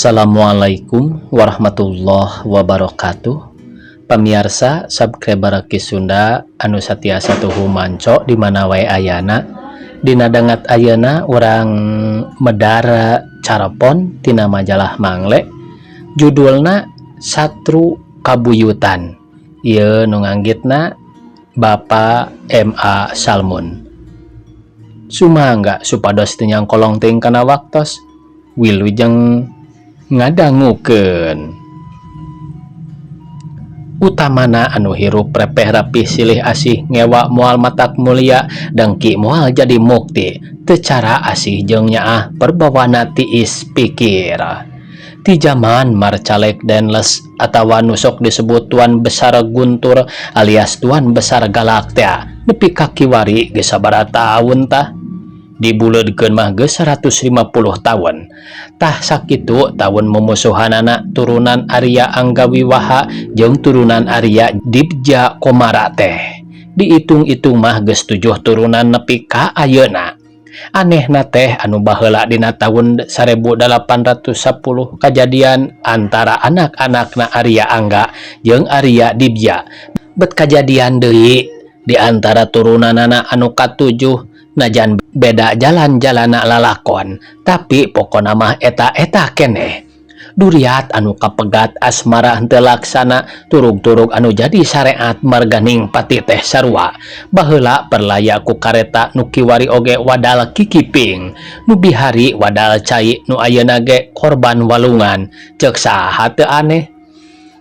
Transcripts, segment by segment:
Assalamualaikum warahmatullahi wabarakatuh. Pamiarsa subscriber Ki Sunda anu satiasa tuhu manco di mana wae ayana. Dina dangat ayeuna urang medar carapon tina majalah Mangle, judulna Satru Kabuyutan. Ieu nu nganggitna Bapak M.A. Salmun. Sumangga supados teu nyangkolong teuing kana waktos. Wilujeng ngadangukeun. Utamana anu hirup repeh rapih silih asih ngewa moal matak mulia, dengki moal jadi mukti, teu cara asih jeung nyaah perbawana tiis pikir. Ti jaman Marcalek Daendels atawa nu sok disebut Tuan Besar Guntur alias Tuan Besar Galak tea nepi ka kiwari geus sabaraha taun tah? Dibuleudkeun mah geus 150 taun. Tah, sakitu taun mumusuhanana turunan Arya Anggawiwaha jeung turunan Arya Dibja Komara teh. Diitung-itung mah geus tujuh turunan nepi ka ayeuna. Anehna teh anu baheula dina taun 1810 kajadian antara anak-anakna Arya Angga jeung Arya Dibja. Bet kajadian deui di antara turunanana anu katujuh, najan beda jalan-jalana lalakon, tapi pokona mah eta-eta keneh. Duriat anu kapegat asmara henteu laksana, turug-turug anu jadi sareat marganing pati teh sarua. Baheula perlaya ku kareta, nu kiwari oge wadal kikiping, nu bihari wadal cai, nu ayeuna ge korban walungan. Ceuk saha teu aneh?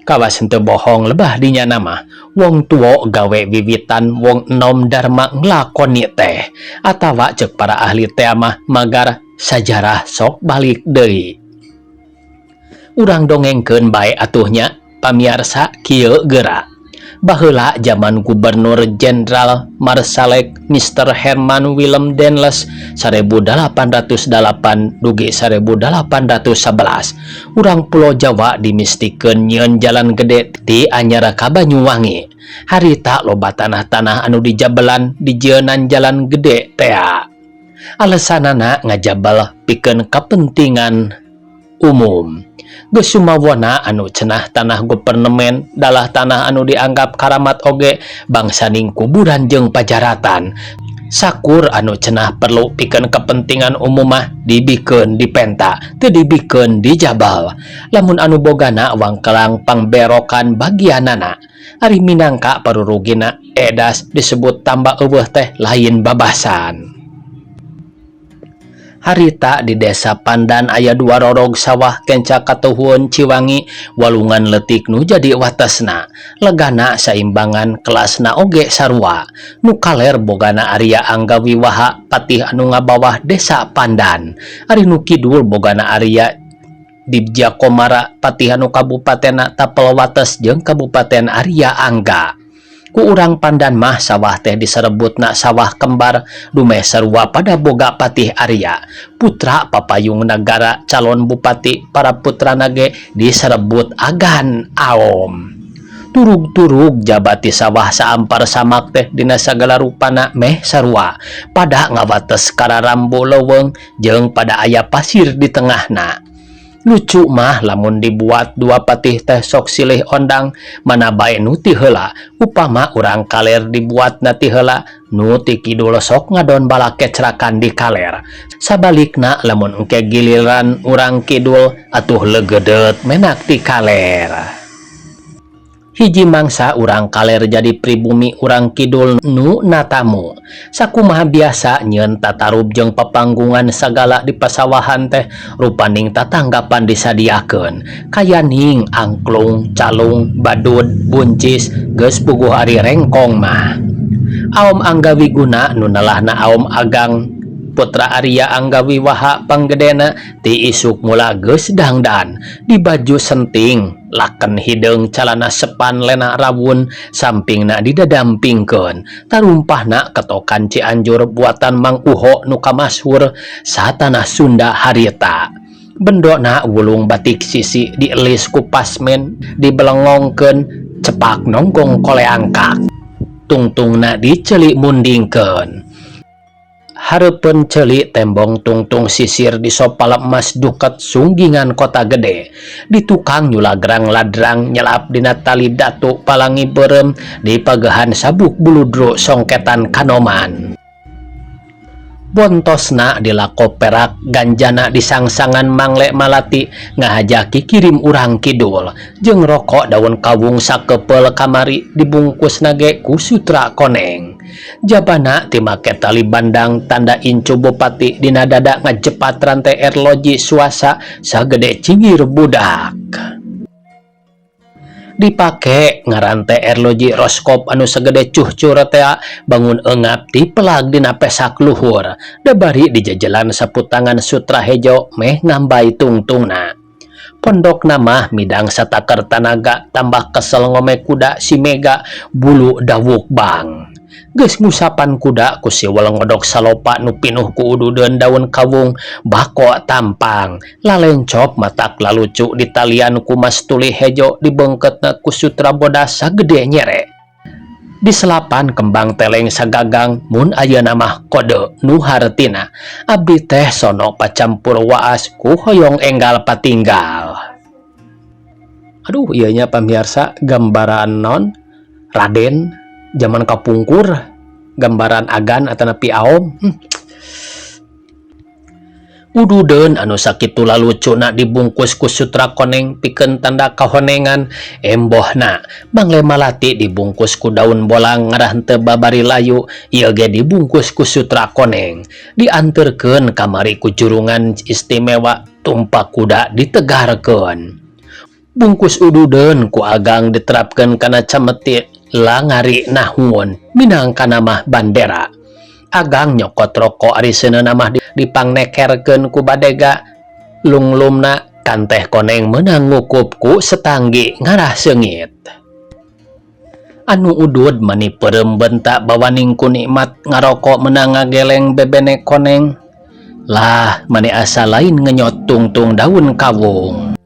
Kawas henteu bohong lebah dinya mah. Wong tuo gawe wiwitan, wong enom dharma nglakoni teh, atawa ceuk para ahli teh mah magar sajarah sok balik deui. Urang dongengkeun bae atuh nya, pamiarsa. Kieu geura, baheula zaman Gubernur Jenderal Marsalek Mr. Herman Willem Daendels 1808 dugi 1811, urang Pulau Jawa dimistikeun nyieun jalan gede ti Anyar ka Banyuwangi. Harita loba tanah-tanah anu dijabelan dijieunan jalan gede tea. Alesanana ngajabel pikeun kepentingan umum. Geus sumawona anu cenah tanah gupernemen, dalah tanah anu dianggap karamat oge bangsaning kuburan jeung pajaratan. Sakur anu cenah perlu pikeun kepentingan umum mah dibikeun dipenta, teu dibikeun dijabal. Lamun anu bogana wangkelang pangberokan bagianana. Ari minangka parurugina edas disebut tambah euweuh teh lain babasan. Harita di Desa Pandan aya dua rorog sawah kenca katuhueun Ciwangi, walungan leutik nu jadi watesna. Legana saimbangan, kelasna oge sarua. Nu kaler bogana Arya Anggawiwaha, patih anu ngabawah Desa Pandan. Ari nu kidul bogana Arya Dibja Komara, patih anu kabupatenna tapel wates jeung Kabupaten Arya Angga. Ku urang Pandan mah sawah teh diserebutna sawah kembar, dumeh sarua pada boga patih Arya. Putra papayung nagara calon bupati, para putrana ge diserebut agan aom. Turug-turug jabati sawah saampar samak teh dina sagala rupana meh sarua. Pada ngawates kararambo leuweung jeung pada aya pasir di tengahna. Lucu mah lamun dibuat dua patih teh sok silih ondang mana bae nu ti heula. Upama urang kaler dibuatna ti heula, nu ti kidul sok ngadon balakecrakan di kaler. Sabalikna lamun engke giliran urang kidul, atuh legedet menak ti kaler. Hiji mangsa urang kaler jadi pribumi, urang kidul nu natamu. Sakumaha biasa nyieun tatarub jeung papanggungan sagala di pasawahan teh rupaning tatanggapan disadiakeun. Kayaning angklung, calung, badud, buncis geus puguh ari rengkong mah. Aom Angga Wiguna nu nelahna Aom Agang, putra Arya Anggawiwaha panggedena, ti isuk mula geus dangdan. Di baju senting laken hideung, calana sepan lena rawun, sampingna didadampingkeun. Tarumpahna ketokan Cianjur buatan Mang Uho nu kamashur satanah Sunda harita. Bendona wulung batik sisi dielis ku pasmen, dibelengongkeun cepak nonggong koleangkak, tungtungna dicelik mundingkeun. Hareupeun ceuli tembong tungtung sisir di sopala emas duket sunggingan kota gede. Di tukang nyulagrang ladrang nyelap dina tali datu palangi beureum dipagehan sabuk buludru songketan kanoman. Bontosna dilako perak ganjana disangsangan mangle malati ngahaja kikirim urang kidul jeung rokok daun kawung sakepeul kamari dibungkusna ge ku sutra koneng. Jabana timake tali bandang tanda incu bupati dina dada ngajepat rante erloji suasa sagede cingir budak. Dipake ngarante erloji roskop anu sagede cuhcur tea bangun eungap dipelag dina pesak luhur da bari dijejelan saputangan sutra hejo meh ngambay tungtungna. Pondokna mah midang sataker tanaga tambah kesel ngome kuda si Mega bulu dawuk bang. Geus ngusapan kuda ku siwel ngodok salopa nu pinuh ku ududeun daun kawung bako tampang lalencop matak lalucu ditalian ku mas tuli hejo dibeungkeutna ku sutra bodas sagede nyere. Di selapan kembang teleng sagagang mun ayeuna mah kode nu hartina abdi teh sono pacampur waas ku hoyong enggal patinggal. Aduh ieu nya pamirsa gambaran non Raden zaman kapungkur gambaran agan atanapi aom. Ududeun anu sakitu lalucuna dibungkus ku sutra koneng pikeun tanda kahonengan embohna mangle malati dibungkus ku daun bolang ngarah henteu babari layu ieu ge dibungkus ku sutra koneng dianterkeun kamari ku jurungan istimewa tumpak kuda ditegarkeun bungkus ududeun ku agang diterapkeun kana cameti langari nahun minangka mah bandera. Agang nyokot rokok ari seuneuna mah dipangnekerkeun ku badega lunglumna kanteh koneng meunang ngukup ku setanggi ngarah seungit. Anu udud mani peureum bentak bawaning ku nikmat ngarokok meunang ngageleng bebene koneng lah mani asa lain ngenyot tungtung daun kawung.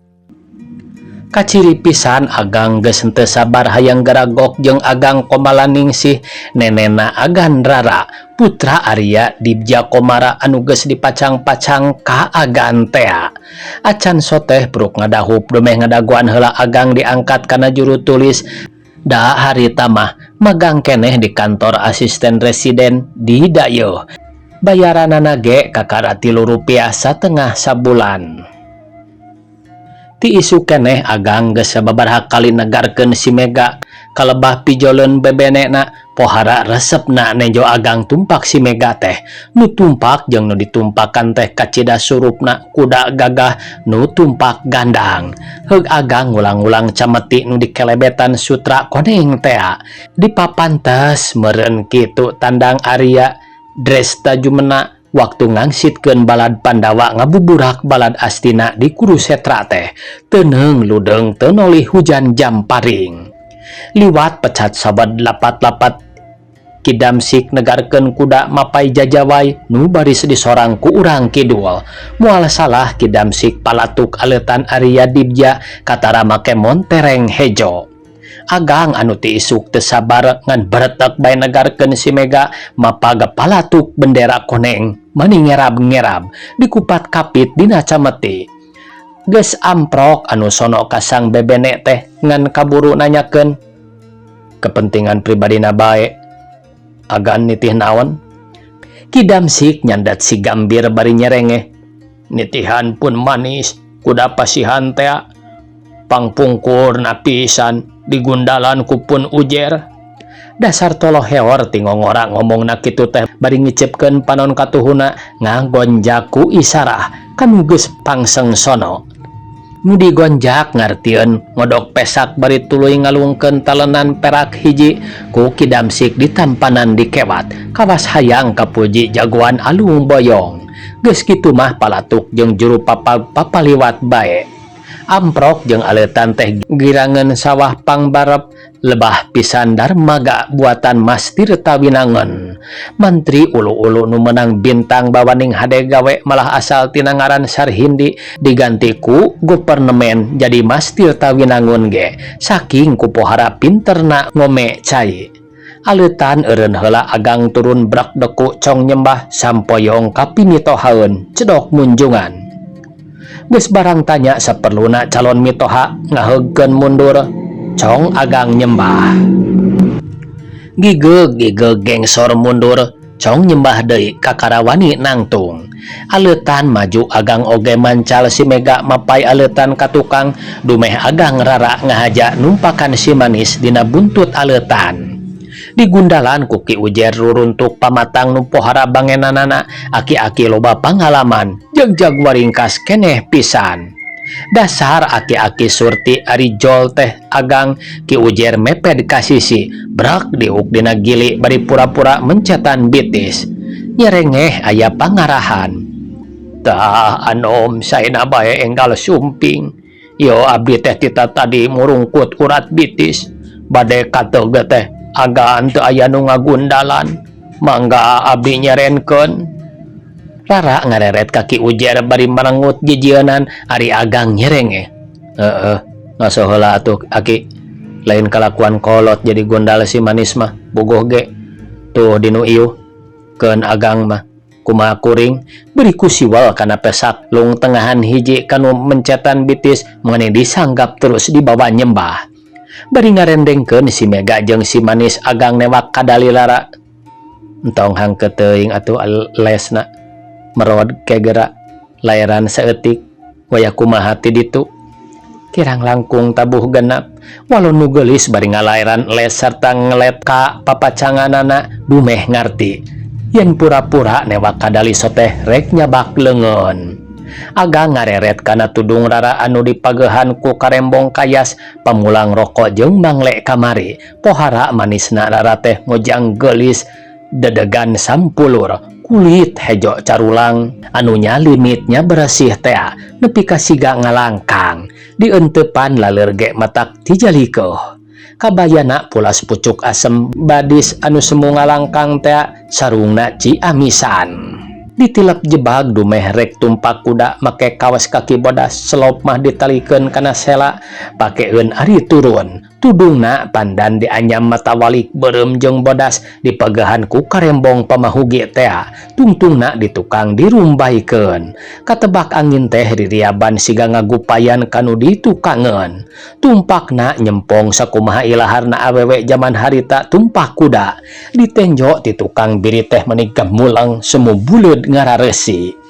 Kaciri pisan Agang geus henteu sabar hayang garagok jeung Agang Komalaningsih nenena Agan Rara putra Arya Dibja Komara anu geus dipacang-pacang ka Agan tea. Acan soteh bruk ngadahup dumeh ngadagoan heula Agang diangkat kana juru tulis da harita mah magang keneh di kantor asisten residen di Dayeuh. Bayaranana ge kakara tilu rupiah satengah sabulan. Ti isuk keneh Agang geus sababaraha kali negarkeun si Mega kalebah pijoleun bebenena pohara resepna nejo Agang tumpak si Mega teh nu tumpak jeung nu ditumpakan teh kacida surupna kuda gagah nu tumpak gandang. Heug Agang ngulang-ulang cameti nu dikelebetan sutra koneng tea dipapantes meureun kitu tandang Arya Dresta Jumena waktu ngangsitkeun balad Pandawa ngabuburak balad Astina di Kurusetra teh teuneung ludeung teu nolih hujan jamparing. Liwat pecat sabad lapat-lapat Kidamsik negarkeun kuda mapai jajawai nu baris disorang ku urang kidul. Moal salah Kidamsik palatuk aleutan Arya Dibja katara make montereng hejo. Agang anu ti isuk teu sabar ngan beretek bae negarkeun si Mega mapaga palatuk bendera koneng mani ngerab-ngerab dikupat kapit dina cameti. Geus amprok anu sono kasang bebene teh ngan kaburu nanyakeun kepentingan pribadina bae agan nitih naon. Kidamsik nyandat si gambir bari nyerengeh nitihan pun manis kuda pasihan tea pangpungkur napisan digundalan ku pun ujer. Dasar tolo heor ti ngongora ngomongna kitu teh bari ngicepkeun panon katuhuna ngagonjak ku isarah kanu geus pangseungsono. Nu digonjak ngartieun ngodok pesak bari tuluy ngalungkeun talenan perak hiji ku Kidamsik ditampanan dikewat kawas hayang kapuji jagoan alung boyong. Geus kitu mah palatuk jeung juru papag papaliwat bae. Amprok jeung aleutan teh girangan sawah pangbarep lebah pisan darmaga buatan Mas Tirta Winangun. Mantri ulu-ulu nu menang bintang bawaning hade gawe malah asal tina ngaran Sarhindi diganti ku gupernemen jadi Mas Tirta Winangun ge saking ku pohara pinterna ngome cai. Aleutan eureun heula Agang turun brak deku Cong nyembah sampoyong ka pimitohaeun cedok munjungan. Geus barang tanya saperluna calon mitoha ngaheugkeun mundur Cong Agang nyembah. Gigeug gigeug gengsor mundur Cong nyembah deui kakara wani nangtung. Aleutan maju Agang oge mancal si Mega mapay aleutan ka tukang dumeh Agang Rara ngahaja numpakan si Manis dina buntut aleutan. Digundalan ku Ki Ujer ruruntuk pamatang nu pohara bangenanana aki-aki loba pangalaman jagjag waringkas keneh pisan. Dasar aki-aki surti ari jol teh Agang Ki Ujer meped ka sisi brak diuk dina gili bari pura-pura mencetan bitis. Nyerengeh aya pangarahan. Tah anom saena bae enggal sumping. Yo abdi teh tita tadi murungkut urat bitis. Bade kateug teh agan teu aya nu ngagundalan. Mangga abdi nyerenkeun. Rara ngareret ka Ki Ujer bari marengut jijienan ari Agang nyerengeh. Heeh, ngaso heula atuh aki. Lain kalakuan kolot jadi gondal si Manis mah bogoh ge. Tuh dinu iuh keun Agang mah. Kumaha kuring beri ku siwal kana pesak lung tengahan hiji kanu mencetan bitis meni disanggap terus dibawa nyembah. Bari ngarendengkeun si Mega jeung si Manis Agang newak kadali Lara. Entong hangkeut teuing atuh lesna merod kegera layaran saeutik waya kumaha ti ditu. Kirang langkung tabuh genap walau nu geulis bari ngalaeran les sarta ngelet ka papacanganana dumeh ngarti. Yen pura-pura newak kadali soteh rek nyabak leungeun. Agang ngareret kana tudung Rara anu dipagehan ku karembong kayas pamulang rokok jeung mangle kamari. Pohara manisna Rara teh mojang geulis dedegan sampulur kulit hejo carulang anunya limitnya bersih tea nepi ka siga ngalangkang dientepan laleur ge matak tijalikeuh. Kabayana pulas pucuk asem badis anu semu ngalangkang tea sarungna ciamisan. Ditilep jebag dumeh rek tumpak kuda make kawas kaki bodas selop mah ditalikeun kana sela pakeun ari turun. Tudungna pandan dianyam mata walik beureum jeung bodas dipegahan ku karembong pamahugi tea tungtungna di tukang dirumbaikeun. Katebak angin teh ririaban siga ngagupayan kanu ditukangeun. Tumpakna nyempong sakumaha ilaharna awewe jaman harita tumpak kuda. Ditenjo ti tukang biri teh meni gemulang semu buleud ngarareusi.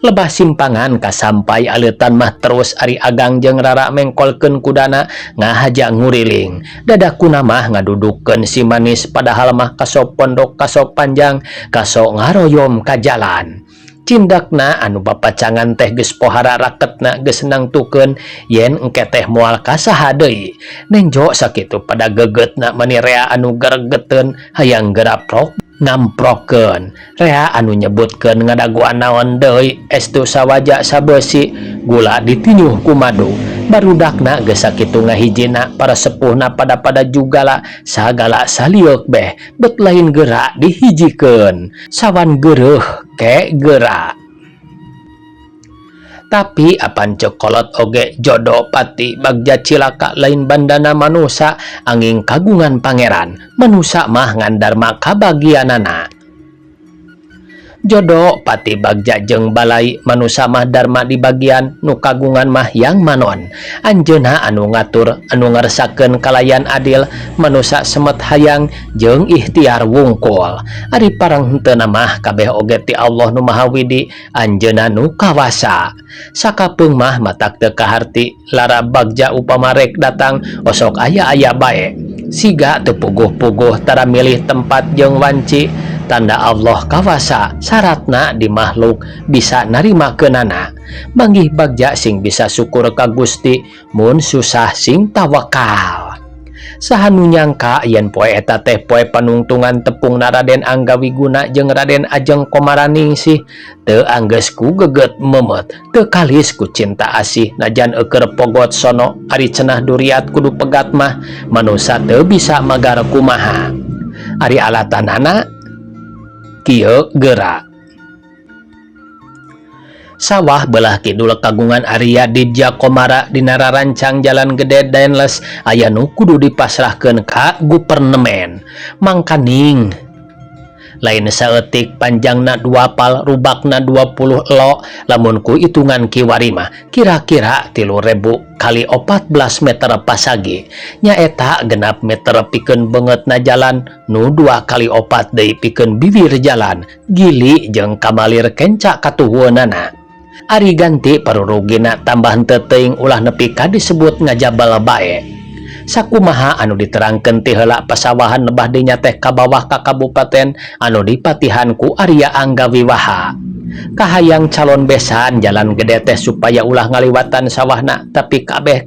Lebah simpangan kasampai aleutan mah terus ari Agang jeung Rara mengkolkeun kudana ngahaja nguriling. Dadakuna mah ngadudukeun si Manis padahal mah kaso pondok kaso panjang kaso ngaroyom ka jalan. Cindakna anu bapacangan teh geus pohara raketna geus nangtukeun yen engke teh moal kasaha deui. Nenjo sakitu pada gegetna meni rea anu geregeteun hayang geraprok ngamprokeun. Rea anu nyebutkeun ngadaguan naon deui estu sawaja sabeusi gula ditinyuh ku madu. Barudakna geus sakitu ngahijina para sepuhna pada-pada jugala sagala salieuk beh bet lain geura dihijikeun. Sawan geureuh ke geura. Tapi apan ceuk kolot oge jodo pati bagja cilaka lain bandana manusa anging kagungan pangeran manusa mah ngan darma kabagianana. Jodo pati bagja jeung balai manusa mah darma di bagian nu kagungan mah yang manon. Anjeunna anu ngatur anu ngarsakeun kalayan adil manusa semet hayang jeung ikhtiar wungkul. Ari parang henteuna mah kabeh oge ti Allah nu Maha Widi anjeunna nu kawasa. Sakapeung mah matak teu kaharti Lara bagja upama rek datang osok aya-aya bae. Siga teu puguh-puguh tara milih tempat jeung wanci tanda Allah kawasa syaratna di makhluk bisa narima keunana. Manggih bagja sing bisa syukur ka Gusti mun susah sing tawakal. Saha nu nyangka yen poe eta teh poe panungtungan tepungna Raden Angga Wiguna jeung Raden Ajeng Komaraningsih teu anggeus ku geget meumeut teu kalis ku cinta asih najan eueur pogot sono ari cenah duriat kudu pegat mah manusa teu bisa magar kumaha. Ari alatanana kieu geura. Sawah belah kidul kagungan Arya Dibja Komara dina rarancang jalan gede Daendels aya nu kudu dipasrahkeun ka gupernemen. Mangkaning lain saeutik, panjangna 2 pal, rubakna 20 elo. Lamun ku hitungan kiwari mah kira-kira 3000 kali 14 meter pasagi, nyaeta 6 meter pikeun beungeutna jalan, nu 2 kali 4 deui pikeun bibir jalan, gili jeung kamalir kenca katuhueunana. Ari ganti parurugina tambah henteu teuing, ulah nepi ka disebut ngajabal bae. Sakumaha anu diterangkeun ti heula, pasawahan lebah dinya teh ka bawah ka kabupaten anu dipatihan ku Arya Angga Wiwaha. Kahayang calon besan jalan gede teh supaya ulah ngaliwatan sawahna, tapi kabeh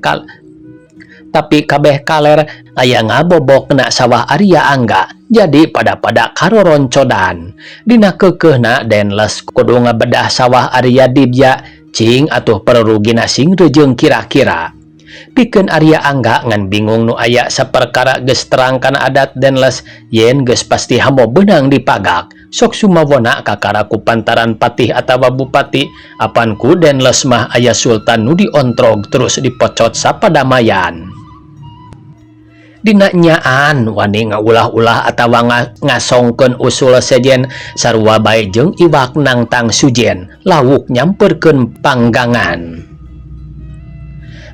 kaler aya ngabobokna sawah Arya Angga, jadi pada-pada karoroncodan. Dina keukeuhna Daendels kudu ngabedah sawah Arya Dibja, cing atuh perurugina sing rejeung kira-kira. Pikeun Arya Angga ngan bingung nu aya saperkara, geus terang kana adat Daendels yen geus pasti hamo beunang dipagak, sok sumawona kakara ku pantaran patih atawa bupati. Apan ku Daendels mah aya sultan nu diontrog terus dipocot sapadamayan. Dina nyaan wani ngaulah-ulah atawa ngasongkeun usul sejen sarua bae jeung iwak nangtang sujen, lauk nyamperkeun panggangan.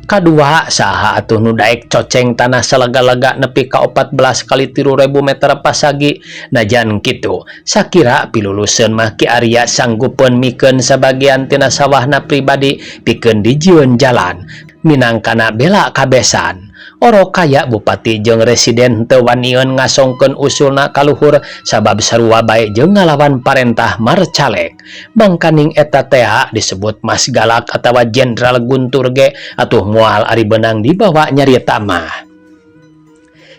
Kadua, saha atuh nu daek coceng tanah salega-lega nepi ka 14 kali 3000 meter pasagi? Najan kitu, sakira piluluseun mah Ki Arya sanggupeun mikeun sabagian tina sawahna pribadi pikeun dijieun jalan minangkana bela kabesan. Orok kaya bupati jeung residen teu wanieun ngasongkeun usulna ka luhur sabab sarua bae jeung ngalawan parentah marcalek. Mangkaning eta tea disebut Mas Galak atawa Jenderal Guntur ge atuh moal ari beunang dibawa nyarita mah.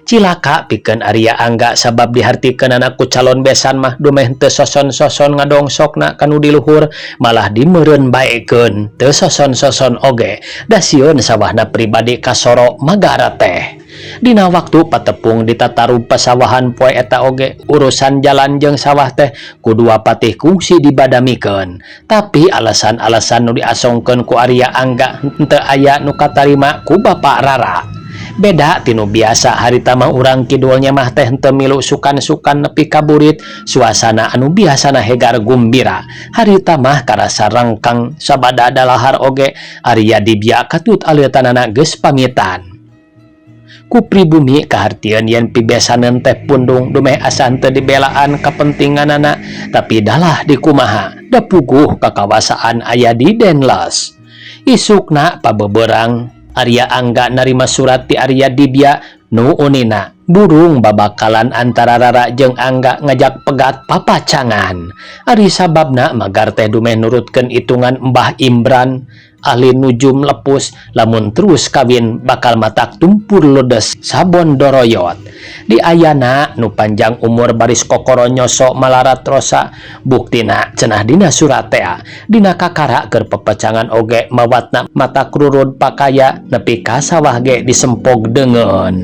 Cilaka pikeun Arya Angga sabab dihartikeunana ku calon besan mah dumeh teu soson-soson ngadongsokna ka nu di luhur, malah dimeureun baekeun teu soson-soson oge, da sieun sawahna pribadi kasoro magara teh. Dina waktu patepung di tatarub pasawahan poe eta oge, urusan jalan jeung sawah teh ku dua patih kungsi dibadamikeun, tapi alasan-alasan nu diasongkeun ku Arya Angga henteu aya nu katarima ku Bapak Rara. Beda tinu biasa, harita mah urang kidulnya mah teh henteu milu sukan-sukan nepi ka burit. Suasana anu biasana hegar gumbira harita mah karasa rengkang. Sabada dalahar oge Arya Dibya katut aleutanana geus pamitan. Ku pribumi kahartieun yen pibesaneun teh pundung dumeh asa henteu dibelaan kapentinganana, tapi dalah dikumaha, da puguh kakawasaan aya di Daendels. Isukna pabeberang Arya Angga narima surat ti Arya Dibya nu unina burung babakalan antara Rara jeung Angga ngajak pegat papacangan. Ari sababna magar teh dumeh nurutkeun hitungan Mbah Imran, ahli nujum lepus, lamun terus kawin bakal matak tumpur ludes sabondoroyot. Di ayana nu panjang umur baris kokoro nyosok malarat rosa, buktina cenah dina surat tea. Dina kakara keur pepecangan oge mawatna matak rurud pakaya nepi ka sawah ge disempog deungeun.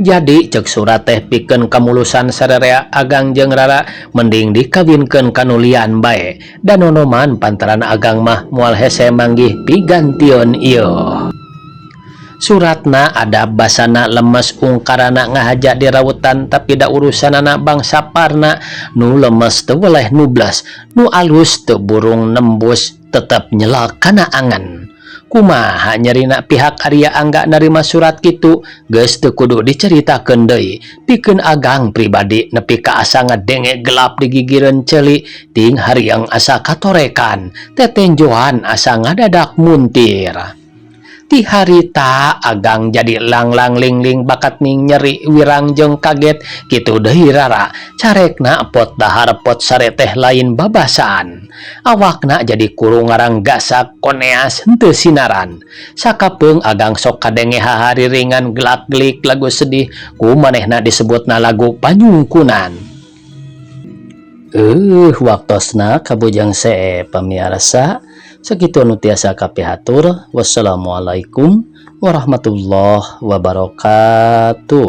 Jadi cek surat teh, pikeun kamulusan sarerea Agang jeung Rara mending dikawinkeun ka nu lian bae, da nonoman pantaran Agang mah moal hese manggih pigantieun ieu. Suratna adab, basana lemes, ungkarana ngahaja di rautan, tapi da urusanana bangsa parna, nu lemes teu weleh nublas, nu alus teu burung nembus, tetep nyelak kana angan. Kumaha nyerina pihak Arya Angga narima surat kitu geus teu kudu diceritakeun deui. Pikeun Agang pribadi nepi ka asa ngadenge gelap di gigireun ceuli, ting hariang asa katorekan, tetenjoan asa ngadadak muntir. Ti harita Agang jadi langlang lingling bakat ning nyeri wirang jeung kaget. Kitu deui Rara, carekna pot dahar pot sare teh lain babasaan, awakna jadi kurung ngarang gasak koneas henteu sinaran. Sakapeung Agang sok kadenge hahariringan gelak-gelik lagu sedih, ku manehna disebutna lagu panyungkunan. Waktosna kabujang see, pamiarsa. Sakitu nu tiasa kapihatur. Wassalamualaikum warahmatullahi wabarakatuh.